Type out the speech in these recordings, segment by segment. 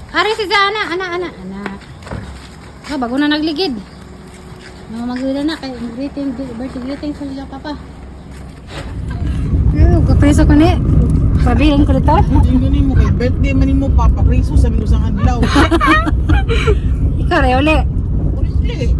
Ari si ana, ana, ana, ana. Ah, bago na nagligid. Mga magwila na kay greeting, birthday greeting sa siya papa. Ay, kapreso ko ni. Pabihin ko dito. Hindi mo kay birthday man nimo papa preso sa minus ang adlaw. Ikaw re uli. Uli.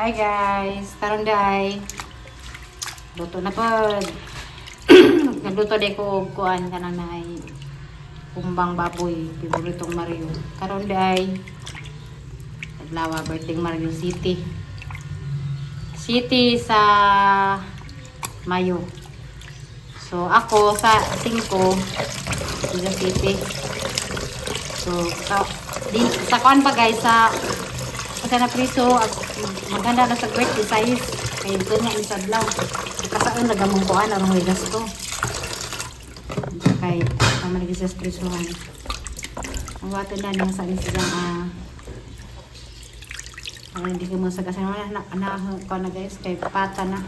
Hi guys, karon day. Luto na pod. Nagluto day ko og kuan kanang naay kumbang baboy, paboritong Mario. Karon day adlaw birthday Mario City. City sa Mayo. So ako sa 5 sa City. So sa di, sa kuan pa guys, sa kasi na priso at maghanda na sa birthday size kay dito nga ni sa adlaw. Kasaan nagamong kuan arong may gasto. Kay tama lagi sa prisuhan. Ang wato na niya sa siya ang hindi ko mo sa kasi wala na na ko na guys kay pata na.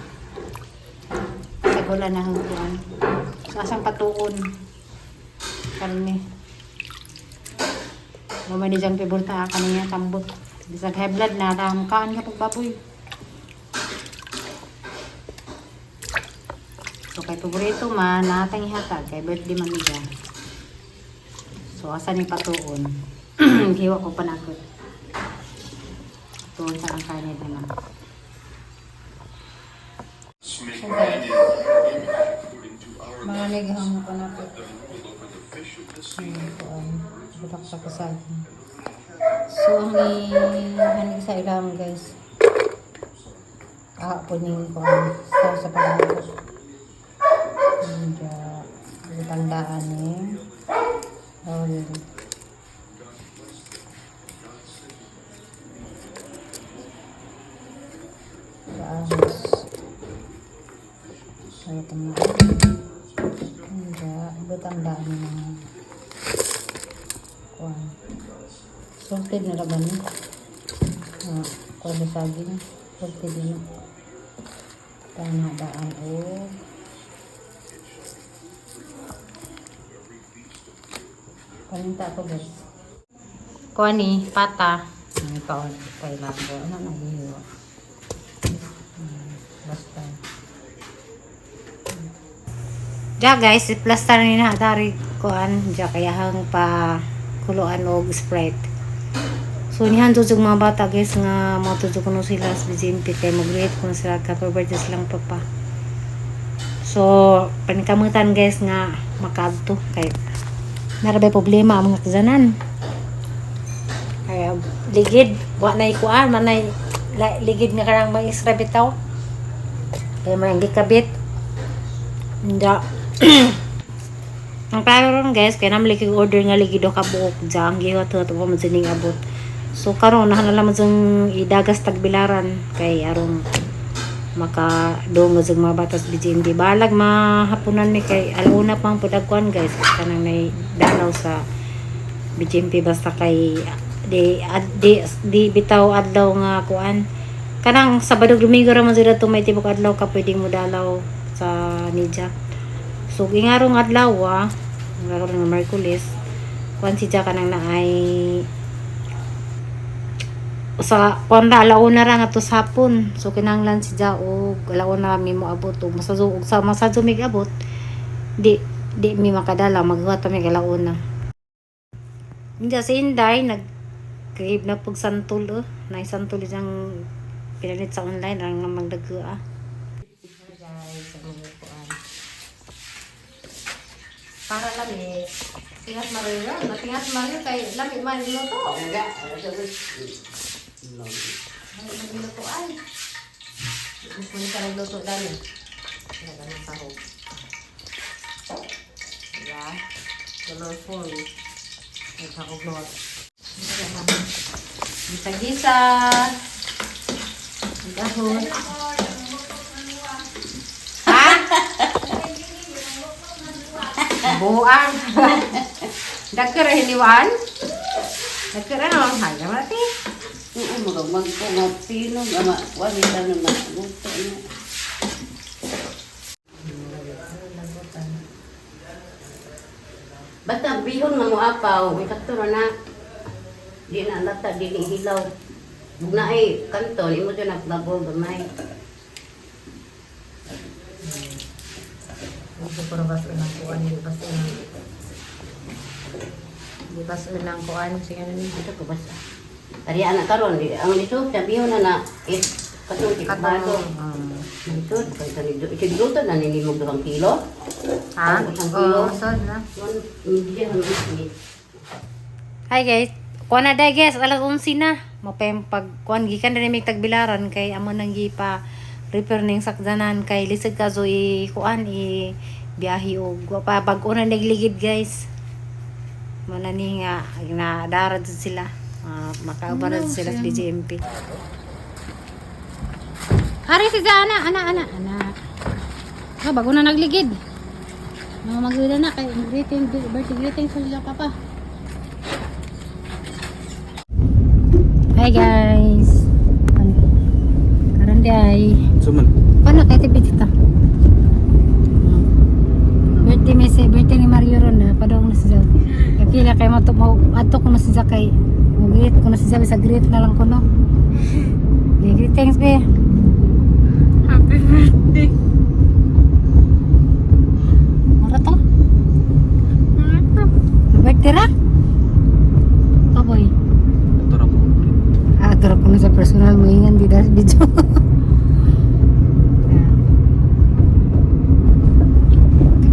Sa na kuan. So asang patuon. Karne. Mama ni jang piburta kaniya tambot. Bisag high blood na ram kaan ka pag baboy. So kay paborito man natang ihatag kay birthday man niya. So asa ni patuon? Giwa ko panakot. Tuon sa ang karne na. Mga lighang mo panakot. Butak sa kasaging. So, ang ihanig sa ilang guys. Ah, puning ko ang sa pagluto. And, tandaan ni laurel. Sa ahos. Kaya tama. And, tandaan ni mga kuan. Salted na laban ni. Ah, kuan sa saging. Salted na. Tama daan o. Paninta ko guys. Kuan ni pata. Ano pa on kailangan ko. Ano naghihiwa? Basta. Ja guys, i-plaster ni na dari kuan ja kaya hang pa kuluan og Sprite. So nihan jud mga bata guys nga moto jud kuno sila sa BGMP kay mag-greet kuno sila ka birthday silang papa. So panikamutan guys nga makaadto kay narabay problema ang mga kazanan. Kaya ligid wa nay kuan manay ligid nga karang maisra bitaw. Kaya man gikabit. Hindi. Ang klaro ron guys, kaya naman lagi order nga lagi do ka buok dyan. Giwa to to mo sining abot. So karon na lang jung idagas tagbilaran kay aron maka dong nga mga batas BGMD balag mahapunan mi kay alauna pang pudagkuan guys kanang may dalaw sa BGMP basta kay di ad, di, di bitaw adlaw nga kuan kanang Sabado Domingo ra man sila to may tibok adlaw ka pwedeng mo dalaw sa Nidja. So ingarong adlaw ah, ingarong nga Merkulis kuan si Jack kanang naay sa kuan ra alauna ra nga to sa hapon. So kinahanglan si Ja og alauna mi mo abot og masadyo og sa masadyo mig abot di di mi makadala maghuwat pa mi alauna. Hindi si Inday nag crave na pag santol oh. Nay santol siyang pinalit sa online ang magdago ah. Guys, ang mga kuan. Para lami. Tingat Mario, natingat Mario kay lami man luto. Lami man luto ay. Mas mo ka nagluto dami. Talaga ng sahog. Diba? Colorful. Nagkakuglot. Gisa-gisa. Gahon. Ha? Buang. Dagkara hiniwaan? Dagkara no? Hayang natin. Oo, mga magpo, pino, ama, wag ita na maguto na. Basta bihon nga mo apaw, may sakto ra na. Di na lata, di ni hilaw. Ug na ay kanto, imo dyan naglago gamay. Ito puro basta ng kuan, di basta ng di basta ng kuan, sige na ni. Ito ko basta. Ari ana karon di ang lisod sa bihon na na is katong tikbato. Lisod kay sa sigluto na nini mo 2 kilo. Ha? 1 kilo. Oo, sod na. One media ang ni. Hi guys. Kuan na day guys, alas 11 na. Mapayang pag kuan gikan na may tagbilaran kay amo nang gipa repair ning sakdanan kay lisod ka so i kuan i biyahe og wa pa bag-o na nagligid, guys. Mo na ni nga na darad sila. Makauban na sila sa DJMP. Ari si ana ana ana ana. Ah, bago na nagligid. Mga magwila na kay greeting, birthday greeting sa sila papa. Hi guys. Karon di ay. Suman. Paano kay tibi dito? Birthday may say birthday ni Mario ron na padong na siya. Kapila kay mo mo adto ko na siya kay mo greet ko na siya sa greet na lang ko no. Okay, greetings be. Happy birthday. Mura to. Birthday ra? Kaboy. Ito ra ko. Ah, turo ko na sa personal mo ingan di das video. Yeah.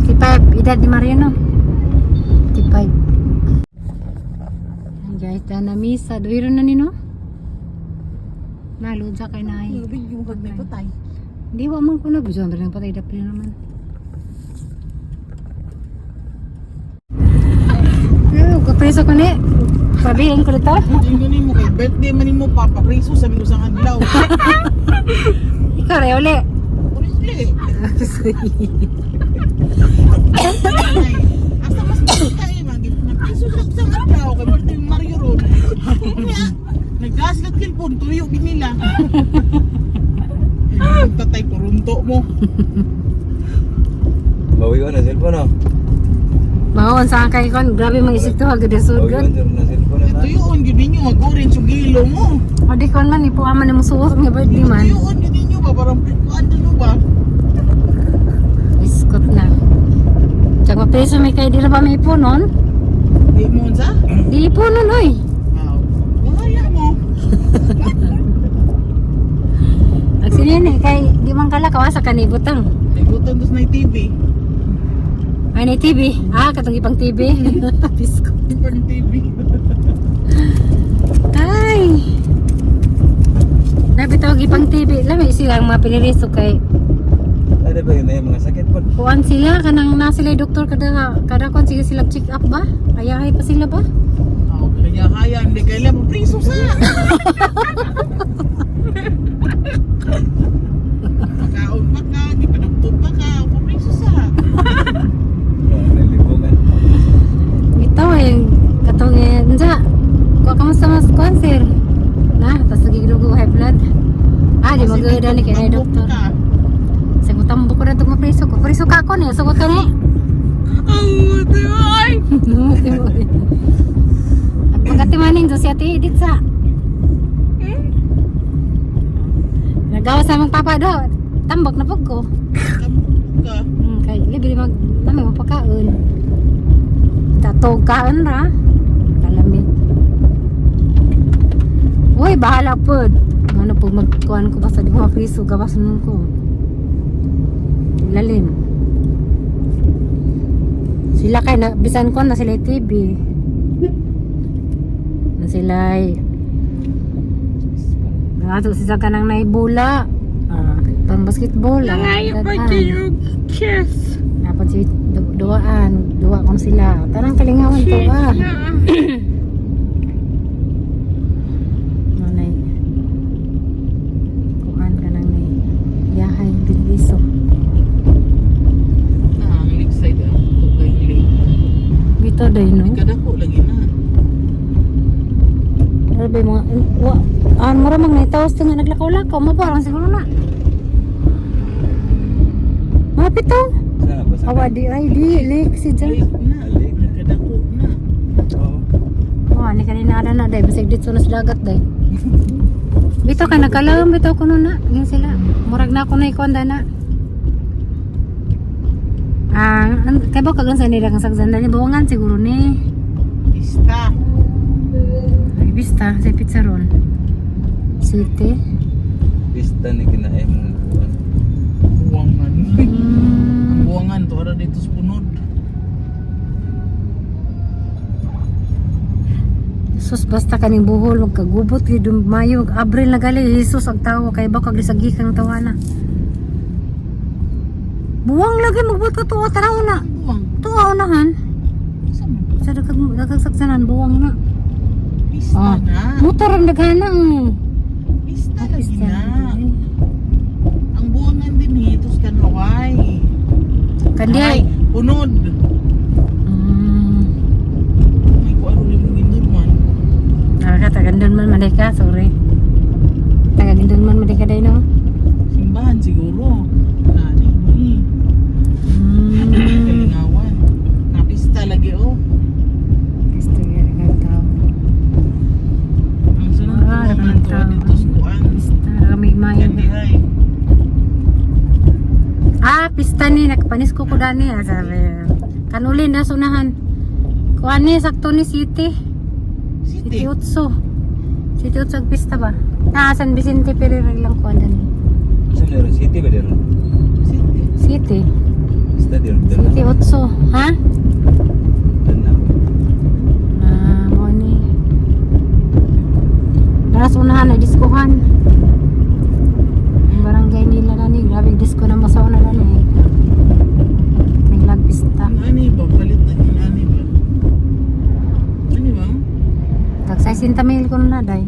55, edad ni Mariano. 55. Ay, guys, dana misa. Duiro na nino? Nalud sa kay naay. Lubig yung kag may patay. Hindi, wa man ko na. Gusto ang patay. Dapil naman. Ay, kapreso ko ni. Sabihin ko dito. Hindi mo kay birthday man nimo papa preso sa mi usang adlaw. Ikaw, re, uli. Uli. Ay, asa mas basta eh man na preso sa usang adlaw kay birthday ni Mario ron. Unya, naggaslat kilpon tuyo gid nila. Ay, tatay kurunto mo. Bawi na cellphone no. Bawon sa kay kon, grabe mang isip to hag desud Bawi gud. na cellphone na. Tuyoon gid ninyo mag-orange yung gilo mo. O di kon man ipuha man nimo suot nga birthday man. Tuyoon gid ninyo ba parang ano no ba? Iskot na. Tsaka mapreso may kay di ra ba may ipunon? Di mo unsa? Di ipunon oy. Ah, wala mo. Ag sinini kay di man kala kawasa kanibutang. Ay gutom dos na TV. Ay ni TV. Ah, katong ipang TV. Bisko. Pang TV. Ay. Nabitaw ipang TV. Lami sila ang mga piniriso kay Ano ba yun na yung mga sakit po? kuan sila kanang na sila doktor kada kada kuan sige sila check up ba? Ayahay pa sila ba? Oh, kaya kaya hindi kailan mo preso sa. Pagkaon pa ka, di pa nagtog pa ka, papriso sa. Nalibungan. Ito eh, katong eh, nja, kuha ka mo sa mas kuan sir. Na, tas nagigilugo high blood. Ah, di maganda ni kay doktor. Sa mutambok ko na itong mapriso ko. Priso ka ako niya, sugot ka ni. Ang muti mo ay. At pagkatimanin do si Ate Edith sa. Nagawa sa among papa do. Tambok na pug ko. Tambok ka. Kay libre mag lami mo pagkaon. Tatog kaon ra. Kalami. Uy, bahala pod. Ano po magkuan ko basta di ko mapriso gawas nun ko. Lalim. Sila kay na bisan ko na sila TV. Na sila ay Nato sila ka nang naibula. Ah, pang basketball. Nangayo pa daghan. kayo kiss. Dapat si Duwaan, duwa kon sila. Tarang kalingawan to ah. Nanay. Kuan ka nang ni yahay binliso. Na, ang lakeside ah. Tugay lake. Bito day no. Kadako lagi na. Pero ba yung mga wa an mura mang naitawas nga naglakaw-lakaw maparang siguro na. Mapit to. Saan ba? Awa di ay di lake si Jan. Lake na. Lake na. Nagkadako na. Oo. Oh, ani kanina na day bisag dito na sa dagat day. Bitaw ka nagkalawang bitaw kuno na. Ngin sila. Murag na ako na ikuan na. Ah, kay ba kagan sa nila kang sagsan dali buwangan siguro ni. Pista. Ay bista sa pizza ron. City. Pista ni kinaay mong kuwan. Buwangan. Mm, Buwangan to ara dito sa punod. sus basta kaning buhol magkagubot gid Mayo ug Abril na gali Jesus ang tawo kay ba kag lisagi kang tawana. Buwang lagi magbot ka tuwa taraw na. Ang buwang. Tuwa unahan. Asa man? Sa dagkag dagkag saksanan buwang na. Pista Ah. na. Motor ang daghana. Pista lagi na. Ang buwangan din dito sa Kanlaway. Kandi Ay, ay. punod. Mm. May kuaro ni mong indon man. Ah, ka taga man man ka, sorry. Taga gindon man man ka day no. Simbahan siguro. Nani ni. Kalingawan. Napista lagi oh. Gusto nga kang tao. Ang sunod Ah, buwangan to daghang tao. dito sa kuan. Pista kami mayo. Kandi ay. Ah, pista ni nagpanis ko ko dani ah, sabi. Kanuli na sunahan. Kuan ni sakto ni City. City. City Utso. City Utso ang pista ba? Ah, San Vicente Ferrer lang kuan dani. Saan meron? City ba dito? City. City. Pista dito. City Utso, ha? Doon na. Ah, mo ni. Daras unahan na diskuhan. Ang barangay nila na ni, grabe disco na masaw na dani. May lagpista. Ang ani ba? Palit na yung ani ba? Ani ba? Tag 60 mil ko na day.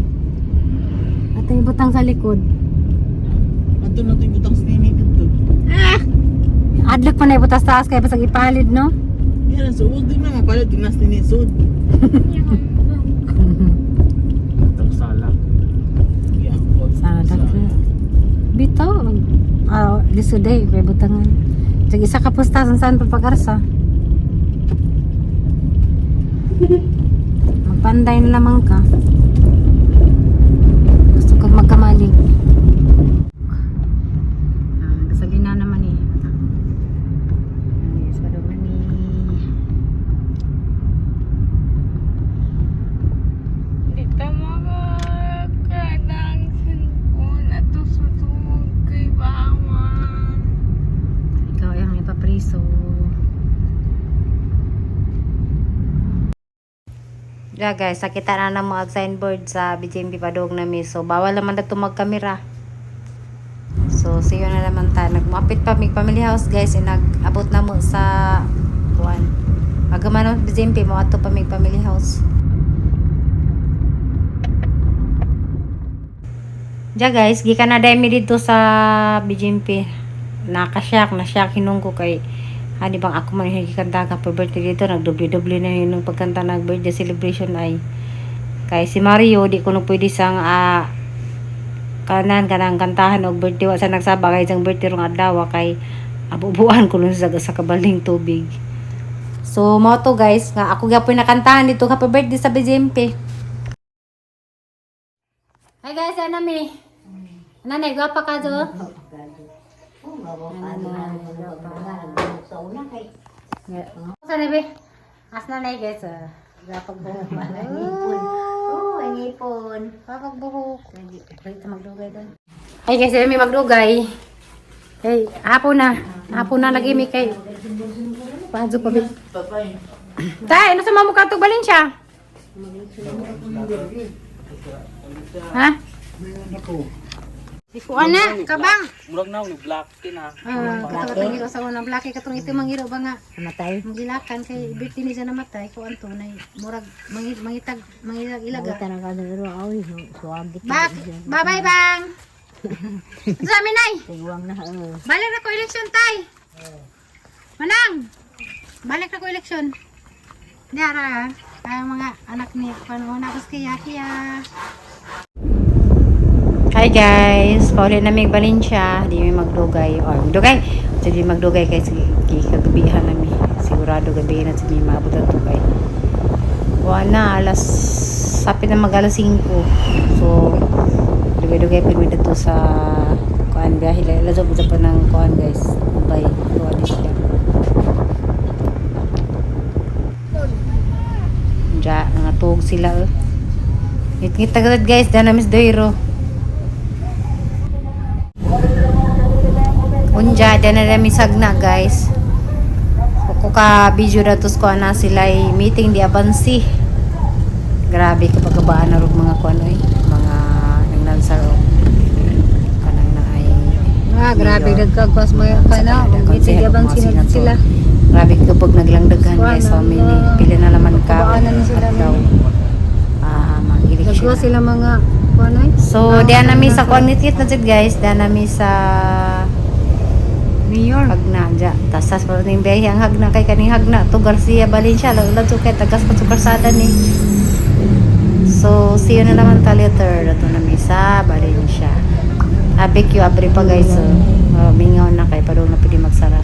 At yung butang sa likod. Ato na ito yung butang sa nini dito. Adlok pa na ibutas taas kaya basag ipalid no. Yan, so huwag din na mapalit din nas nini sud. Sala. Yeah, Sana dagko. Bitaw. Ah, lisod eh, kay butangan. Tag isa ka pusta saan pa pag-arsa. Magpanday na lamang ka. Gusto kag magkamalig. Ah, gasolina naman eh. Ah, yes, padung na ni. Dito makakadang cellphone at susutog kay Bawang. Ikaw ay ang ipapriso. Yeah guys, nakita na ng mga signboard sa BJMP Padong na So, bawal naman na ito magkamera. So, see you na naman ta. Nagmapit pa mig family house guys. Eh, nag-abot na mo sa kuan. Agaman mo BJMP mo ato pa mig family house. Ja guys, gikan na dahil mi dito sa BJMP. Nakasyak, nasyak hinong ko kay ani bang ako man yung gikanta ka birthday dito, nagdoble-doble na yun ng pagkanta nag birthday celebration ay kay si Mario di ko no pwede sang kanan kanang kantahan og birthday wa sa nagsaba kay isang birthday rong adlaw kay abubuan ko nun sa kabaling tubig. So mao to guys nga ako gyapon nakantahan dito happy birthday sa BJMP. Hi guys, ana mi. Nanay, gwapa ka do? Oh, gawa pa. Sa una kay. Sa na be? As nanay guys, ah. Gwapa buhok. Oh, ang ipon. Gwapa buhok. Wait, magdugay doon. Hi guys, may magdugay. Hey, hapon na. Hapon na lagi mi kay. Paadyo pa bi. Tatay. Tay, ano sa mamukha tug balin siya? Ha? Kuan na, kabang. Murag na ni black tin ha. Ah, katong iro sa unang blaki katong ito mangiro ba nga Namatay. Magilakan kay birthday ni siya namatay kuan to nay murag mangitag mangitag ilaga. Buta na ka na iro aw suwag. Bak, bye-bye bang. Sa amin nay. Tiguang na. Balik na ko eleksyon tay. Manang. Balik na ko eleksyon. Diara, ang mga anak ni panahon ako sa kiya kiya. Hi guys, pauli na may Valencia, di mi magdugay or dugay. Di mi magdugay kay sige kagabihan nami. Sigurado gabi na sige maabot ang dugay. Wala alas sapit na mag alas 5. So dugay-dugay pa mi dito sa kuan biyahe. Lazo pa ng kuan guys. Bye. Kuan siya. Diya, nangatog sila eh. Ngit-ngit agad guys, dyan na Miss Doiro. Unja, dyan na namin sagna guys. Kuko ka video na tos ko na sila ay meeting di abansi. Grabe kapag kabaan na rog mga kuan oy, mga nagnansar og kanang na ay Ah, grabe nagkagpas mo ka na. Konsehal Meeting og abansi mga na senator. sila. Grabe kapag naglangdaghan Kuan guys, so na, many pila na naman ka Kabaanan na sila adlaw. Ah, mag-election. Nagwa na. sila mga kuan ay. So, diyan nami sa kuan ngit na jud guys, diyan nami sa New York. Hagna dya. Tas tas pa ning biyahe ang Hagna kay kaning Hagna to Garcia Valencia lalo kay tagas pa sa karsada ni. So, see you na naman ta later. Dato nami sa Valencia. Abik yu abri pa guys. So, mingaw na kay padung na pwede magsara.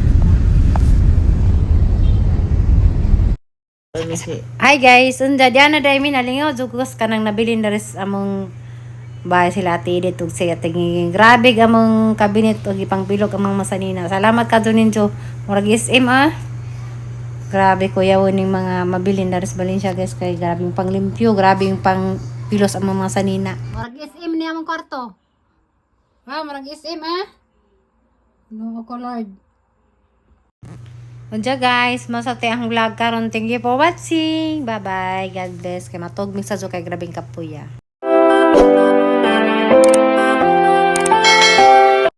Hi guys, unda diana dai mi nalingaw jugos kanang nabilin na ris among bahay sila ate Edith ug siya tingin grabe among kabinet ug ipangbilog among masanina. Salamat ka ninyo. Murag SM ah. Grabe kuya ning mga mabilin na ris Valencia guys kay grabe yung panglimpyo, grabe yung pangpilos among mga sanina. Murag SM niya among kwarto. Ah, murag SM ah. No ko Lord. Unja guys, masate ang vlog karon. Thank you for watching. Bye bye. God bless. Kay matog mi sa kay grabeng kapuya.